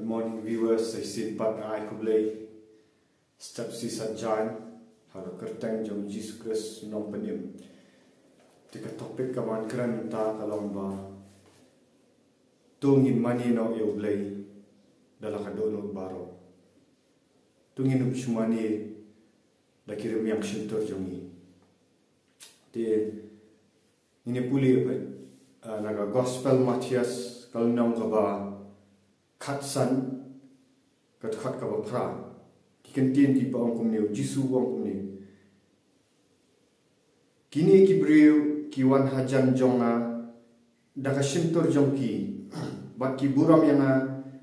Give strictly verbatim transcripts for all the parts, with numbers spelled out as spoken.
Good morning, viewers. Sa shisien pat nga ai khublei step shisien ha ka kyrteng jong Jisu Khrist u nongpynim. Te ka topic kaba ngan kren mynta ka long ba to ngin mane noh ïa U Blei da la ka dohnud baroh. To ngin ym shu mane da ki rymmiang shyntur jong ngi. Te ngin ïa pule pat, ah, na ka Gospel Mathaios ka lynnong kaba khatsan, ka dkhot kaba phra. Ki kyntien kiba ong kumne, U Jisu u ong kumne: Kine ki briew ki wan hajan jong nga da ka shyntur jong ki, bad ki burom ïa nga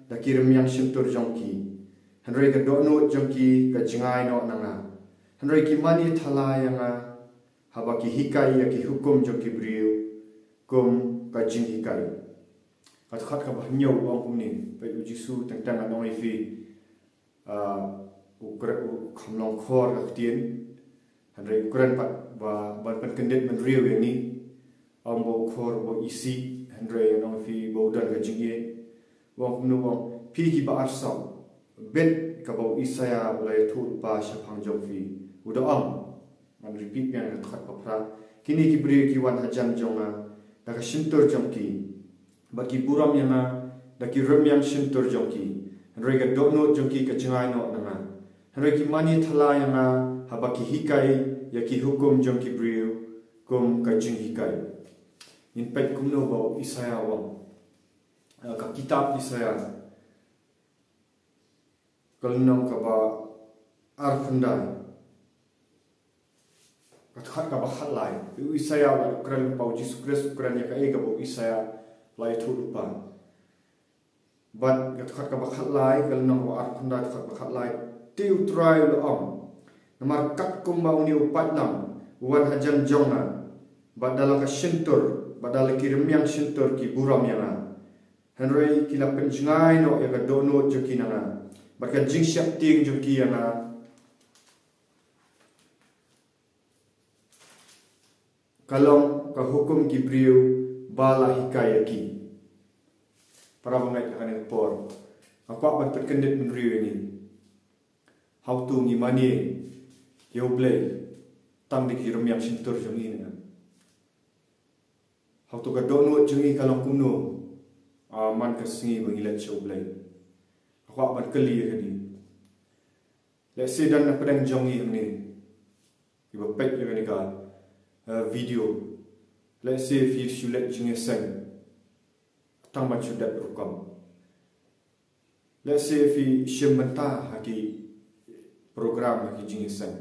da ki rymmiang shyntur jong ki. Hynrei ka dohnud jong ki ka jngai noh na nga. Hynrei ki mane thala ïa nga haba ki hikai ïa ki hukum jong ki briew kum ka jinghikai. Ka dkhot kaba hynñiew u ong kumne, peit U Jisu teng teng, ngan ong ïa phi, ah, u kren, u kham long khor ka ktien, hynrei u kren pat ba ban pynkyndit bynriew ïa ngi. Ym ba u khor, ba u isih, hynrei ngan ong ïa phi ba u don ka jingïeit. U ong kumno? U ong: Phi kiba arsap, bit kaba u Isaïah u la ïathuh lypa shaphang jong phi, u da ong. Ngan repeat biang ka dkhot ba phra. Kine ki briew ki wan hajan jong nga da ka shyntur jong ki, bad ki burom ïa nga da ki rymmiang shyntur jong ki. Hynrei ka dohnud jong ki ka jngai noh na nga. Hynrei ki mane thala ïa nga haba ki hikai ïa ki hukum jong ki briew kum ka jinghikai. Ngin peit kumno ba u Isaïah u ong. Ah, ka kitab Isaïah ka lynnong kaba arphew khyndai, ka dkhot kaba khatlai. U Isaïah u la kren lypa, U Jisu Khrist u kren ïa kaei kaba u Isaïah u la ïathuh lypa. Bad ka dkhot kaba khatlai, ka lynnong kaba arphew khyndai, dkhot ba khatlai: Te U Trai u la ong: Namar katkum ba une u paidlang u wan hajan jong nga, bad da la ka shyntur, bad da la ki rymmiang shyntur ki burom ïa nga. Hynrei ki la pynjngai noh ïa ka dohnud jong ki na nga, bad ka jingsheptieng jong ki ïa nga ka long ka hukum ki briew ba la hikai ïa ki. Para bangeit, ha kane ka por nga kwah ban pynkyndit bynriew ïa ngi. Hato ngi mane ïa U Blei tang da ki rymmiang shyntur jong ngi ne em? Hato ka dohnud jong ngi ka long kumno, ah, man ka sngi ba ngi leit sha U Blei? Nga kwah ban kylli ïa kane. Lehse don na pdeng jong ngi hangne kiba peit ïa kane ka, eh, video. Lehse phi shu leit jingïaseng tang ban shu dep rukom. Lehse phi shim bynta ha ki program, ha ki jingïaseng.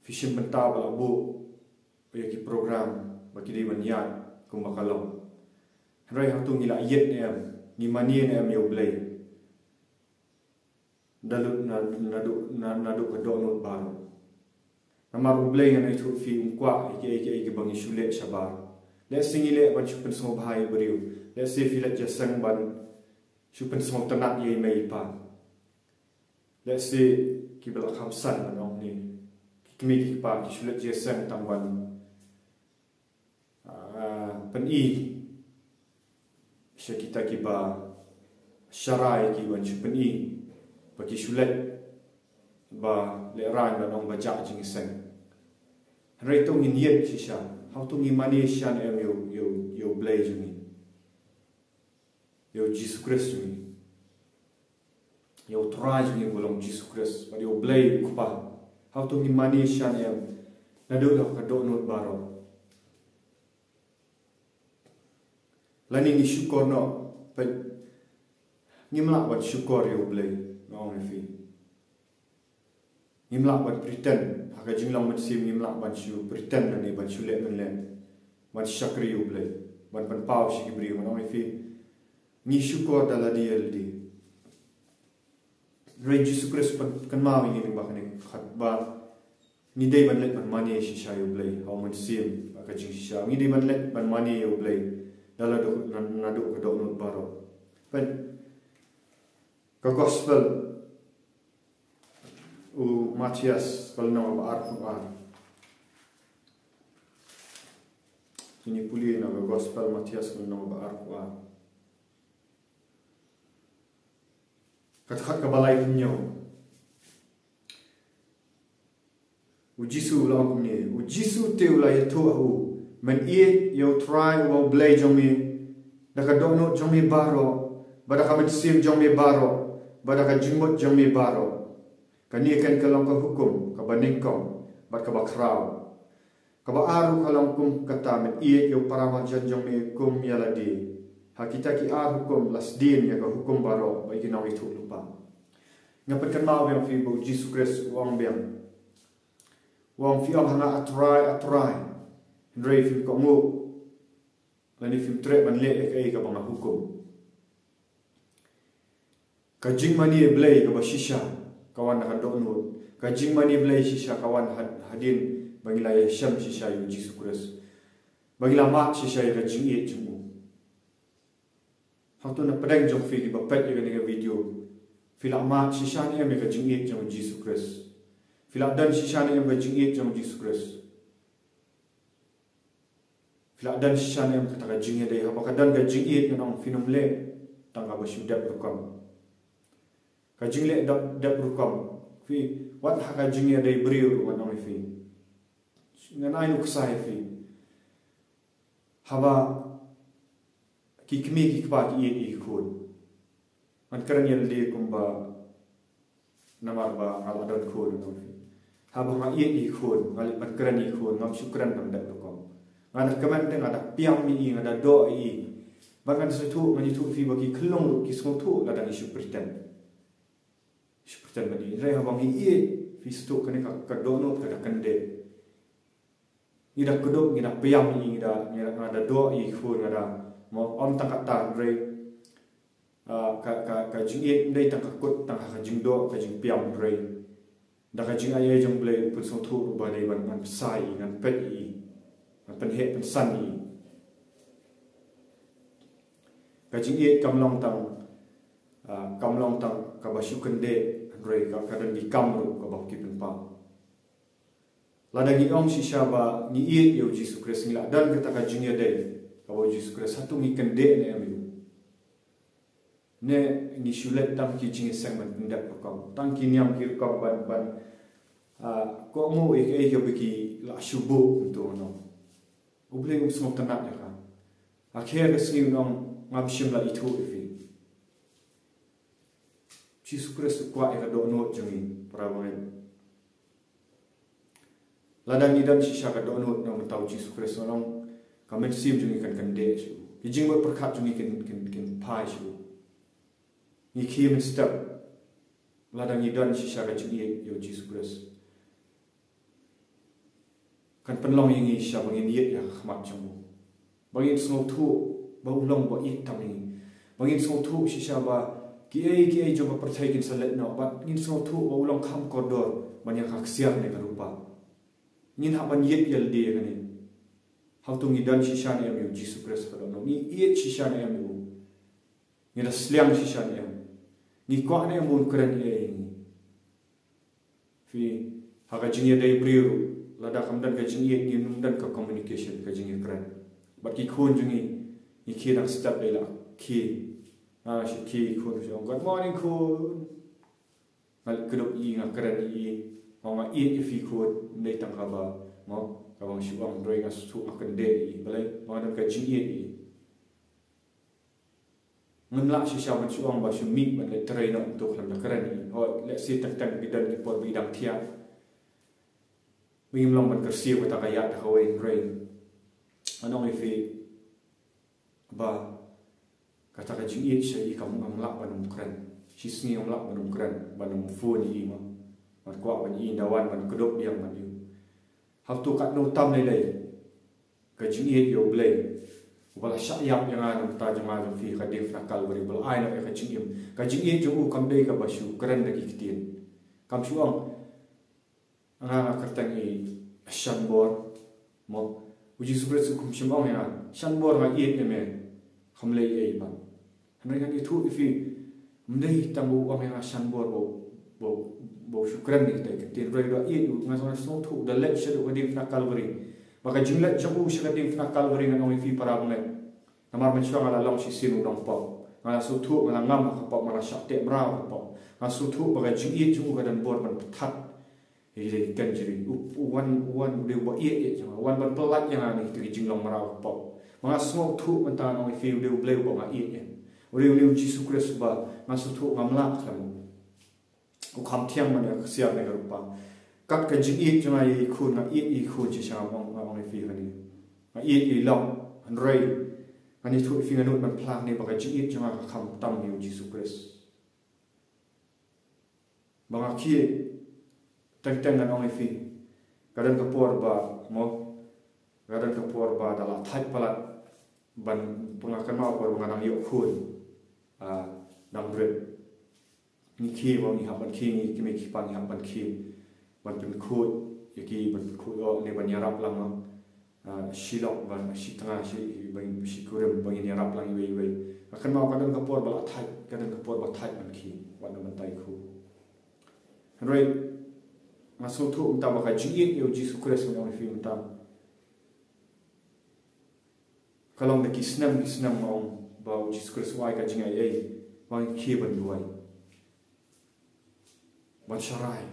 Phi shim bynta ba la buh ïa ki program ba ki dei ban ïaid kumba ka long. Hynrei hato ngi la ïeit ne em, ngi mane ne em ïa U Blei? Da lut na, naduh, na, naduh ka dohnud baroh. Namar U Blei, ngan ïathuh ïa phi, um kwah ïa kiei kiei kiba ngi shu leh shabar. Lehse ngi leh ban shu pynsngewbha ïa briew. Lehse phi leit ïaseng ban shu pynsngewtynnat ïa i mei i pa. Lehse kiba la kham san, ngan ong ne, ki kmie ki kpa ki shu leit ïaseng tang ban, ah, pyni sha kita kiba sharai ki ban shu pyni ba ki shu leit ba lehraiñ, ban ong ba jah jingïaseng. Hynrei to ngin ïeit shisha. Hato ngi mane shisha ne em ïa U, ïa U, ïa U Blei jong ngi, ïa U Jisu Khrist jong ngi, ïa U Trai jong ngi ba long Jisu Khrist, bad ïa U Blei U Kpa? Hato ngi mane shisha ne em naduh da ka dohnud baroh? Lane ngi shukor noh? Peit, ngim lah ban shukor ïa U Blei, nga ong ïa phi. Ngim lah ban pretend, ha ka jinglong mynsiem ngim lah ban shu pretend lane ban shu leh mynleh ban shakri ïa U Blei, ban pynpaw sha ki briew. Ngan ong ïa phi, ngi shukor da lade ïa lade. Hynrei Jisu Khrist u pynkynmaw ïa ngi lyngba kane ka dkhot ba ngi dei ban leit ban mane shisha ïa U Blei ha u mynsiem, ha ka jingshisha. Ngi dei ban leit ban mane ïa U Blei da la duk, na, naduh ka dohnud baroh. Peit, ka Gospel u Mathaios, ka lynnong ba arphew ar. Ngin ïa pule na ka Gospel Mathaios, ka lynnong ba arphew ar. Ka dkhot kaba laiphew hynñiew. U Jisu u la ong kumne, u Jisu te u la ïathuh ha u, men ïeit ïa u Trai uba u Blei jong me da ka dohnud jong me baroh, bad da ka mynsiem jong me baroh, bad da ka jingmut jong me baroh. Kane kan ka long ka hukum kaba nyngkong bad kaba khraw. Kaba ar ruh ka long kum kata, men ïeit ïa u para marjan jong me kum ïa lade. Ha kita ki ar hukum la sdien ïa ka hukum baroh ba ki nongïathuhlypa. Nga pynkynmaw biang phi ba u Jisu Khrist u ong biang, u ong, phi ong ha nga, A Trai, A Trai, hynrei phim kohnguh lane phim treh ban leh ïa kaei kaba nga hukum. Ka jingmane Blei kaba shisha ka wan na ka dohnud. Ka jingmane Blei shisha ka wan had-, hadien ba ngi la ïashem shisha ïa u Jisu Khrist, ba ngi la mad shisha ïa ka jingïeit jong u. Hato na pdeng jong phi kiba peit ïa kane ka video, phi la mad shisha ne em ïa ka jingïeit jong u Jisu Khrist? Phi la don shisha ne em ka jingïeit jong u Jisu Khrist? Phi la don shisha ne em kata ka jingïadei? Haba ka don ka jingïeit ngan ong phin ym leh tang kaba shu dep rukom. Ka jingleh dep, dep rukom, phi, wat ha ka jingïadei briew ruh ngan ong ïa phi. Ngan ai nuksa ïa phi. Haba ki kmie ki kpa ki ïeit ïa ki khun, ngan kren ïa lade kumba, namar ba nga la don khun, ngan ong ïa phi. Haba nga ïeit ïa ki khun, nga leh ban kren ïa ki khun, ngam shu kren tang dep rukom. Nga da kmen te, nga da piam ïa i, nga da doh ïa i. Bad ngan sngewthuh, ngan ïathuh ïa phi ba ki khyllung ruh ki sngewthuh lada ngi shu pretend. Shu pretend ban ïeit. Hynrei haba ngi ïeit, phi sngewthuh, kane ka, ka dohnud ka da kyndit. Ngi da kdup, ngi da piam ïa i, ngi da, ngi da, nga da doh ïa i khun, nga da, mo, ym tang kata hynrei, ah, ka, ka, ka jingïeit ym dei tang ka kut tang ha ka jingdoh ka jingpiam hynrei da ka jingai ei jong Blei, u pynsngewthuh ruh ba dei ban ngan bsa ïa i, ngan peit ïa i, ngan pynheh pynsan ïa i. Ka jingïeit kam long tang, ah, kam long tang kaba shu kyndit hynrei ka, ka don ki kam ruh kaba ki pynpaw. Lada ngi ong shisha ba ngi ïeit ïa u Jisu Khrist, ngi la don kata ka jingïadei kaba u Jisu Khrist, hato ngi kyndit ne em ïa u? Ne ngi shu leit tang ki jingïaseng ban pyndep rukom, tang ki niam ki rukom ban, ban, ah, kohnguh ïa kaei kaba ki la shu buh kumto, no? U Blei um sngewtynnat ïa ka. Ha ka sngi un ong, ngam shym la ithuh ïa phi. Jisu Khrist u kwah ïa ka dohnud jong ngi, para bangeit. Lada ngi don shisha ka dohnud na u Myntoi Jisu Khrist, ngan ong ka mynsiem jong ngi kan kyndit shuh. Ki jingmut pyrkhat jong ngi kin, kin, kin phai shuh. Ngi khie mynstep lada ngi don shisha ka jingïeit ïa u Jisu Khrist. Kan pynlong ïa ngi shisha ba ngin ïeit ïa ka khmat jong u. Ba ngin sngewthuh ba u long ba ïeit tam ïa ngi. Ba ngin sngewthuh shisha ba kiei kiei jong ka pyrthei kin sa leit noh, bad ngin sngewthuh ba u long kham kordor ban ïa ka ksiar ne ka rupa. Ngin hap ban ïeit ïa lade ïa kane. Hato ngi don shisha ne em ïa u Jisu Khrist ka dohnud? Ngi ïeit shisha ne em ïa u? Ngi da sliang shisha ne em? Ngi kwah ne em ba un kren ïa ngi? Phi, ha ka jingïadei briew ruh, lada kam don ka jingïeit, ngim don ka communication, ka jingïakren. Bad ki khun jong ngi, ngi khie dang step dei la khie. Nga shu khie khun, shu ong, "Good morning khun." Nga leit kdup ïa i, nga kren ïa i, nga ong, "Nga ïeit ïa phi khun, ym dei tang kaba, mo, kaba nga shu ong, hynrei nga shu, nga kyndit ïa i, balei, nga don ka jingïeit ïa i." Ngim lah shisha ban shu ong ba shu mih ban leit trei noh, to khlem da kren ïa i. Hooid, lehse teng teng ki don ki por ba i dang thiah, ba ngim long ban kyrsiew kata ka ïaid da kawei, hynrei ngan ong ïa phi ba kata ka jingïeit sha i kam, ngam lah ban ym kren. Shisngi ngam lah ban ym kren, ban ym phone ïa i, mo. Ngan kwah ban ïohi, nda wan ban kdup biang bad u. Hato katno tam lei lei ka jingïeit ïa u Blei uba la shah ïap ïa nga na ka bynta jong nga jong phi ha ka diengphna Kalbari, ba la ai noh ïa ka jingim. Ka jingïeit jong u kam dei kaba shu kren da ki ktien. Kam shu ong, "Nga, nga kyrteng i Shanbor." Mo, u Jisu Khrist um shym ong ïa nga, "Shanbor, nga ïeit ïa me." Kam leh ei ei pat. Hynrei ngan ïathuh ïa phi, ym dei tang ba u ong ïa nga Shanbor ba u, ba u, ba u shu kren ïa kita ki ktien, hynrei u da ïeit, u, nga sngewthuh u da leit shaduh ka diengphna Kalbari. Ba ka jingleit jong u sha ka diengphna Kalbari, ngan ong ïa phi para bangeit, namar mynshuwa nga la long shisien u nongpop. Nga la sngewthuh, nga la ngam ha ka pop, nga la shah teh mraw ha ka pop. Nga sngewthuh ba ka jingïeit jong u ka don bor ban pynthat ïa ki kynjri. U, u wan, u wan, u dei uba ïeit ïa nga, u wan ban pyllait ïa nga na kita ki jinglong mraw ha ka pop. Ba nga sngewthuh mynta, nga ong ïa phi, u dei U Blei uba nga ïeit ïa. U dei, u dei U Jisu Khrist uba nga sngewthuh ngam lah khlem u. U kham thiang ban ïa ksiar ne ka rupa. Kat ka jingïeit jong nga ïa i khun, nga ïeit ïa i khun shisha, nga ong, nga ong ïa phi hangne. Nga ïeit ïa i lok, hynrei ngan ïathuh ïa phi, nga nud ban phla hangne ba ka jingïeit jong nga ka kham tam ïa U Jisu Khrist. Ba nga khie, teng teng ngan ong ïa phi, ka don ka por ba, mo, ka don ka por ba da la thait palat, ban, ba nga kynmaw por ba nga dang ïoh khun, ah, dang rit. Ngi khie, ba ngi hap ban khie, ngi kmie ki kpa ngi hap ban khie. Ban pynkhuid ïa ki, ban pynkhuid, oh, ne ban ïarap lang, ah, shi lok, ban shi tnga, shi, ban shi kurim, ban ngin ïarap lang iwei iwei. Nga kynmaw ka don ka por ba la thait, ka don ka por ba thait ban khie, wat na ban tai khu. Hynrei nga sngewthuh mynta ba ka jingïeit ïa U Jisu Khrist, nga ong ïa phi mynta, ka long da ki snem ki snem, nga ong, ba U Jisu Khrist u ai ka jingaiei ba ngi khie ban duwai, ban sharai,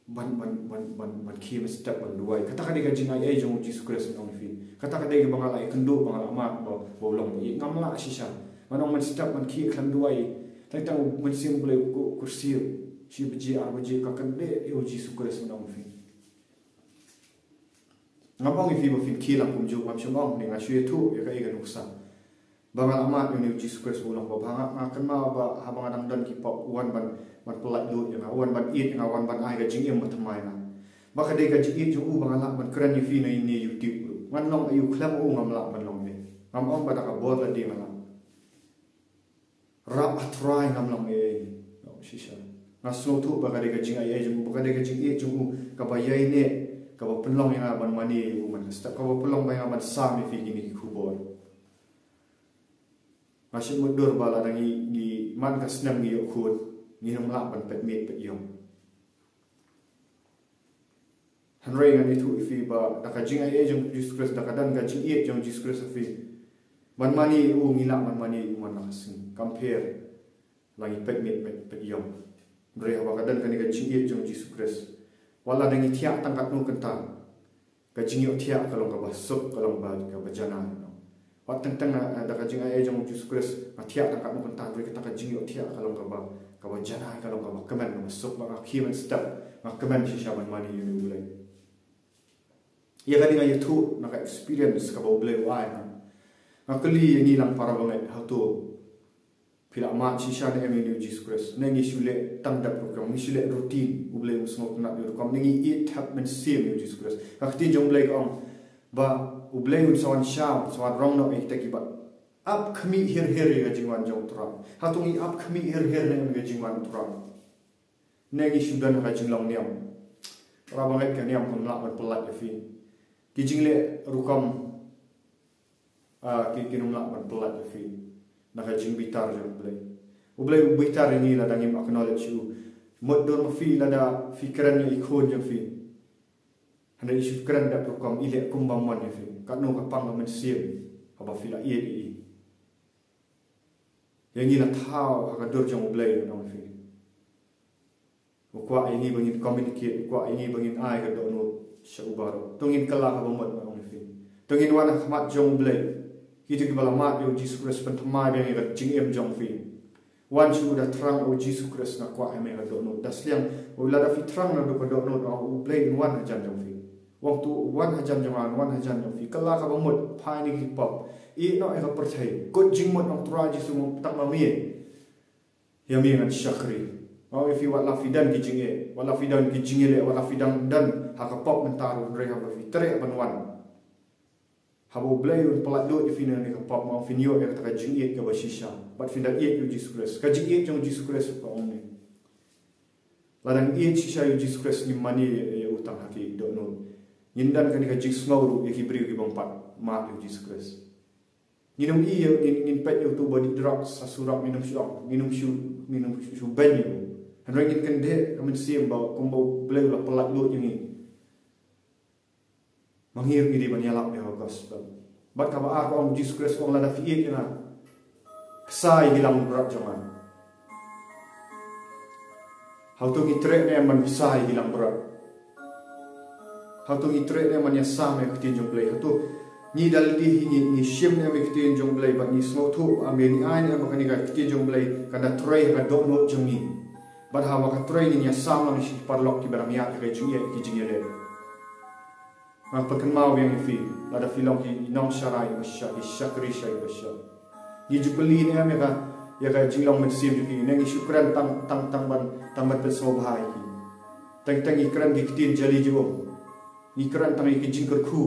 ban, ban, ban, ban, ban khie mynstep ban duwai. Kata ka dei ka jingaiei jong U Jisu Khrist, nga ong ïa phi. Kata ka dei kaba nga la ïakynduh, ba nga la mad, ba, ba u long ba ïeit. Ngam lah shisha. Ngan ong mynstep ban khie khlem duwai. Tang tang u Mynsiem Blei u kur-, kursien shi baje, ar baje, ka kyndit ïa U Jisu Khrist, nga ong ïa phi. Ngam ong ïa phi ba phin khie lang kumjuh, ngam shym ong, ne nga shu ïathuh ïa kaei ka nuksa. Ba nga la mad ïa une U Jisu Khrist u long ba bha. Nga, nga kynmaw ba haba nga dang don ki pop, u wan ban, ban pyllait luid ïa nga, u wan ban ïeit ïa nga, u wan ban ai ka jingim ba thymmai ïa nga. Ba ka dei ka jingïeit jong u ba nga lah ban kren ïa phi na ine i YouTube ruh. Ngan long aïu khlem u, ngam lah ban long ei. Ngam ong ba da ka bor lade nga lah. Rap ha Trai ngam long ei, ong shisha. Nga sngewthuh ba ka dei ka jingaiei jong u, ba ka dei ka jingïeit jong u kaba ïaineh, kaba pynlong ïa nga ban mane ïa u man ka step, kaba pynlong ba ïa nga ban sam ïa phi kine ki khubor. Nga shait mutdur ba lada ngi, ngi man ka snem ngi ïoh khun, ngin ym lah ban peit miet peit ïong. Hynrei ngan ïathuh ïa phi ba da ka jingaiei jong Jisu Khrist, da ka don ka jingïeit jong Jisu Khrist ha phi, ban mane ïa u ngi lah ban mane ïa u man la ka sngi. Kam pher la ngi peit miet peit, peit ïong. Hynrei haba ka don kane ka jingïeit jong Jisu Khrist, wat lada ngi thiah tang katno kynta, ka jingïohthiah ka long kaba suk, ka long ba, kaba janai, no. Wat teng teng, eh, da ka jingaiei jong Jisu Khrist nga thiah tang katno kynta, hynrei kata ka jingïohthiah ka long kaba, kaba janai, ka long kaba kmen, kaba suk, ba nga khie mynstep, nga kmen shisha ban mane ïa une U Blei. Ïa kane nga ïathuh na ka experience kaba U Blei u ai, no. Nga kylli ïa ngi lang para bangeit, hato phi la mad shisha ne em ïa une U Jisu Khrist? Ne ngi shu leh tang dap rukom, ngi shu leh routine, U Blei um sngewtynnat ïa u rukom, ne ngi ïeit thap mynsiem ïa U Jisu Khrist? Ka ktien jong U Blei ka ong ba U Blei un sa wan shaw, sa wan rong noh ïa kita kiba ap khmih hir hir ïa ka jingwan jong U Trai. Hato ngi ap khmih hir hir ne em ïa ka jingwan U Trai? Ne ngi shu don ha ka jinglong niam. Para bangeit, ka niam kam lah ban pyllait ïa phi. Ki jingleh rukom, ah, ki, kim lah ban pyllait ïa phi na ka jingbitar jong U Blei. U Blei u bitar ïa ngi lada ngim acknowledge ïa u. Mutdur ma phi lada phi kren ïa i khun jong phi, hynrei i shu kren dap rukom, i leh kumba mon ïa phi. Katno ka pang ka mynsiem haba phi la ïeit ïa i. Ïa ngi la thaw ha ka dur jong U Blei, ngan ong ïa phi. U kwah ïa ngi ba ngin communicate, u kwah ïa ngi ba ngin ai ka dohnud sha u baroh. To ngin kylla kaba mut, ngan ong ïa phi. To ngin wan ha khmat jong U Blei. Kita kiba la mad ïa U Jisu Khrist, pynthymmai biang ïa ka jingim jong phi. Wan sha u, da thrang, O Jisu Khrist, nga kwah ïa me ka dohnud. Da sliang, o lada phi thrang naduh ka dohnud, ong U Blei un wan hajan jong phi. Wan to, wan hajan jong nga, wan hajan jong phi. Kylla kaba mut, phai na ki pop. Ïeh noh ïa ka pyrthei. Kut jingmut, ong Trai Jisu, tang ma me. Ïa me ngan shakri. Nga ong ïa phi, wat la phi don ki jingeh, wat la phi don ki jingeh, wat la phi don, don ha ka pop mynta ruh, hynrei haba phi treh ban wan, haba U Blei un pyllait lut ïa phi na kane ka pop, ma phin ïoh ïa kata ka jingïeit kaba shisha. Bad phin da ïeit ïa U Jisu Khrist. Ka jingïeit jong U Jisu Khrist ka ong ne, lada ngi ïeit shisha ïa U Jisu Khrist, ngim mane ïa u tang ha ki dohnud. Ngin don kane ka jingsngew ruh ïa ki briew kibym pat mad ïa U Jisu Khrist. Ngin ym ïoh, ngin, ngin peit ïa uto uba dih drugs ha surok, ngin ym shu, ngin ym shu, ngin ym shu, shu beiñ ïa u. Hynrei ngin kyndit ka mynsiem ba kumba U Blei u la pyllait lut ïa ngi. Ma ngi ruh ngi dei ban ïalap ïa ka gospel. Bad kaba ar ka ong U Jisu Khrist, ong lada phi ïeit ïa nga, Pynshai ïa ki langbrot jong nga. Hato ngi treh ne em ban pynshai ïa ki langbrot? Hato ngi treh ne em ban ïasam ïa ka ktien jong U Blei? Hato ngi da lade hi ngi, ngi shim ne em ïa ka ktien jong U Blei bad ngi sngewthuh, ah, ngi ai ne em ba kane ka ktien jong U Blei kan da trei ha ka dohnud jong ngi? Bad haba ka trei ngi ïasam lang sha ki paralok kiba dang ïaid ha ka jingïeit, ki jingïaleh. Nga pynkynmaw biang ïa phi, lada phi long ki nongsharai ba shisha, ki shakri sharai ba shisha, ngi ju kylli ne em ïa ka, ïa ka jinglong mynsiem jong ki, ne ngi shu kren tang, tang, tang ban, tang ban pynsngewbha ïa ki? Teng teng ngi kren ki ktien jali jong, ngi kren tang ïa ki jingkyrkhu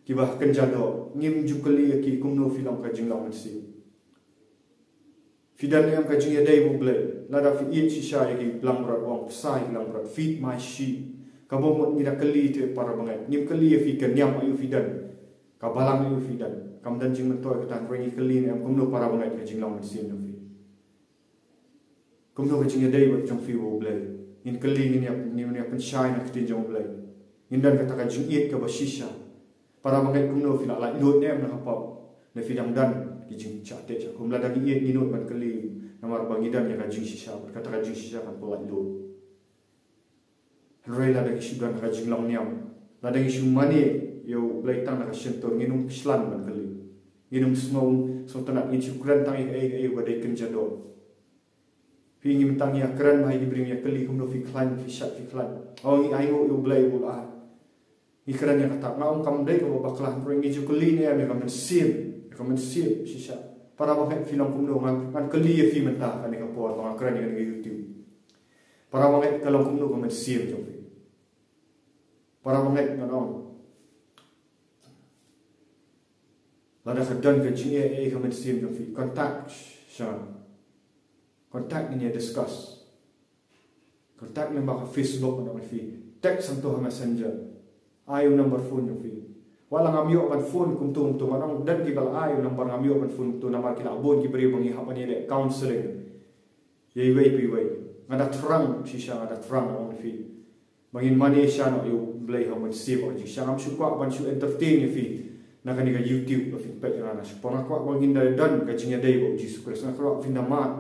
kiba kynja doh, ngim ju kylli ïa ki kumno phi long ka jinglong mynsiem. Phi don ne em ka jingïadei bad U Blei? Lada phi ïeit shisha ïa ki langbrot, ong pynshai ïa ki langbrot, feed my sheep. Kaba mut ngi da kylli te para bangeit, ngim kylli ïa phi ka niam aïu phi don, ka balang aïu phi don. Kam don jingmyntoi kata, hynrei ngi kylli ne em kumno para bangeit ka jinglong mynsiem jong phi? Kumno ka jingïadei bad jong phi bad U Blei? Ngin kylli, ngin ïa, ngin ïa pynshai na ka ktien jong U Blei. Ngin don kata ka jingïeit kaba shisha. Para bangeit, kumno phi la laitluid ne em na ka pop? Ne phi dang don ki jingshah teh shah kum? Lada ngi ïeit ngi nud ban kylli, namar ba ngi don ïa ka jingshisha, kata ka jingshisha kan pyllait lut. Hynrei lada ngi shu don ka jinglong niam, lada ngi shu mane ïa U Blei tang na ka shyntur, ngin ym shlan ban kylli. Ngin ym sngew, sngewtynnat, ngin shu kren tang ïa kaei kaei ba dei kynja doh. Phi, ngim tang ïa kren ba ha ki briew ïa kylli kumno phi khlaiñ, phi shait, phi khlaiñ. Oh, ngi ainguh ïa U Blei ba u la ai. Ngi kren ïa kata, nga ong kam dei kaba bakla, hynrei ngi ju kylli ne em ïa ka mynsiem, ïa ka mynsiem shisha. Para bangeit, phi long kumno? Ngan, ngan kylli ïa phi mynta kane ka por ba nga kren ïa kane ka YouTube. Para bangeit, ka long kumno ka mynsiem jong phi? Para bangeit, ngan ong, lada ka don ka jingeh, eh, ka mynsiem jong phi, contact sha nga. Contact, ngin ïa discuss. Contact lyngba ka Facebook, ngan ong ïa phi. Text hangto ha Messenger. Ai u number phone jong phi. Wat la ngam ïoh ban phone kumto kumto, ngan ong don kiba la ai u number, ngam ïoh ban phone kumto namar ki la bun ki briew ba ngi hap ban ïaleh counselling ïa iwei pa iwei. Nga da thrang shisha, nga da thrang, ngan ong ïa phi, ba ngin mane shisha noh ïa U Blei ha u mynsiem bad ka jingshisha. Ngam shu kwah ban shu entertain ïa phi na kane ka YouTube ba phin peit ïa nga na shaphang. Nga kwah ba ngin da don ka jingïadei bad U Jisu Khrist. Nga kwah ba phin da mad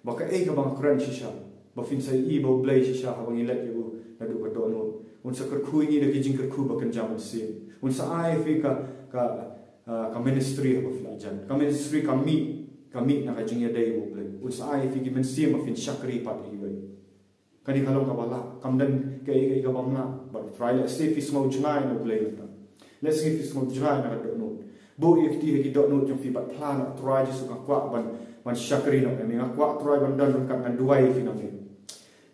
ba kaei kaba nga kren shisha, ba phin sa ïohi ba U Blei shisha haba ngi leit ïa u naduh ka dohnud, un sa kyrkhu ïa ngi da ki jingkyrkhu ba kynja mynsiem. Un sa ai ïa phi ka, ka, ah, ka ministry haba phi la jan. Ka ministry ka mih, ka mih na ka jingïadei bad U Blei. Un sa ai ïa phi ki mynsiem ba phin shakri pat ïa iwei. Kane ka long kaba lah, kam don kaei kaei kaba bym lah. Bad U Trai, lehse phi sngew jngai na U Blei mynta. Lehse phi sngew jngai na ka dohnud. Buh ïa kti ha ki dohnud jong phi bad phla noh, Trai Jisu, nga kwah ban, ban shakri noh ïa me, nga kwah, Trai, ban don ryngkat, ngan duwai ïa phi nangne.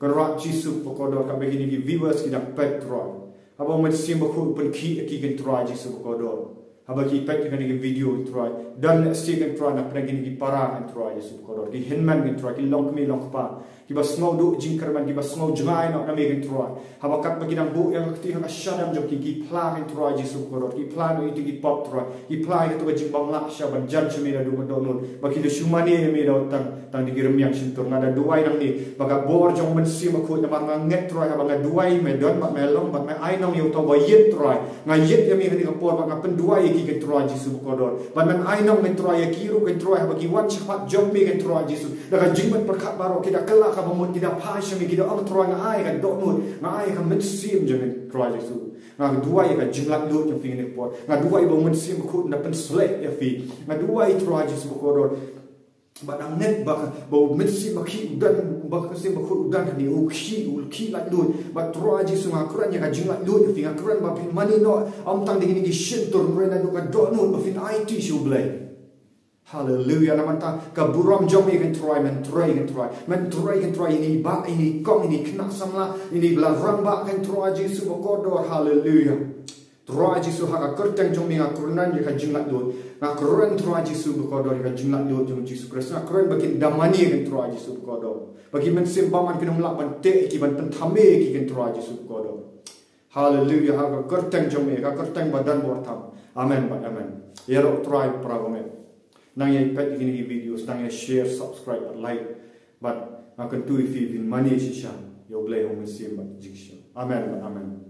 Kynrad Jisu bakordor, katba kine ki viewers ki dang peit, Trai, haba U Mynsiem Bakhuid u pynkhih ïa ki, Kynrad Jisu bakordor, haba ki peit ïa kane ka video, Kynrad, don lehse, Kynrad, na pdeng kine ki para, Kynrad Jisu bakordor, ki hynmen, Kynrad, ki longkmie longkpa, kiba sngew duh jingkyrmen, kiba sngew jngai noh na me, Kynrad. Haba katba ki dang buh ïa ka kti ha ka shadem jong ki, ki phla, Kynrad Jisu bakordor, ki phla noh ïa kito ki pop, Trai, ki phla ïa kato ka jingbym lah shisha ban jan sha me naduh ka dohnud, ba ki la shu mane ïa me da tang, tang da ki rmiang shyntur. Nga da duwai nangne ba ka bor jong U Mynsiem Bakhuid, namar nga ngeit, Trai, haba nga duwai, me don bad me long bad me ainong ïa uta uba ïeit, Trai. Nga ïeit ïa me ha kane ka por bad nga pynduwai ïa ki, Kynrad Jisu bakordor. Bad men ainong, Kynrad, ïa ki ruh, Kynrad, haba ki wan shakhmat jong me, Kynrad Jisu, da ka jingmut pyrkhat baroh, ki da kylla kaba mut, ki da phai sha me, ki da ong, Trai, nga ai ka dohnud, nga ai ka mynsiem jong me, Kynrad Jisu. Nga duwai ïa ka jinglaitluid jong phi ha kane ka por. Nga duwai ba U Mynsiem Bakhuid un da pynsleh ïa phi. Nga duwai, Trai Jisu bakordor, ba nga ngeit ba ka, ba U Mynsiem Bakhuid u don, ba U Mynsiem Bakhuid u don hangne, u khih, u khih laitluid. Bad Trai Jisu, nga kren ïa ka jinglaitluid ïa phi, nga kren ba phin mane noh, ym tang da kine ki shyntur, hynrei naduh ka dohnud ba phin aiti sha U Blei. Haleluia. Namar kata ka burom jong me, Kynrad, men trei, Kynrad. Men trei, Kynrad, ïa ine i bah, ine i kong, ine i khynnah samla, ine i ba la rangbah, Kynrad Jisu bakordor. Haleluia. Trai Jisu, ha ka kyrteng jong me nga kren ïa ka jinglaitluid. Nga kren, Trai Jisu bakordor, ïa ka jinglaitluid jong U Jisu Khrist. Nga kren ba kin da mane, Trai Jisu bakordor, ba ki mynsiem bymman kin ym lah ban teh ïa ki, ban pynthame ïa ki, Trai Jisu bakordor. Haleluia. Ha ka kyrteng jong me, ka kyrteng ba don bor tam. Amen bad amen. Ïaroh Trai para bangeit. Nang ïa peit ïa kine ki videos, nang ïa share, subscribe bad like. Bad nga kyntu ïa phi phin mane shisha ïa U Blei ha U Mynsiem bad jingshisha. Amen bad amen.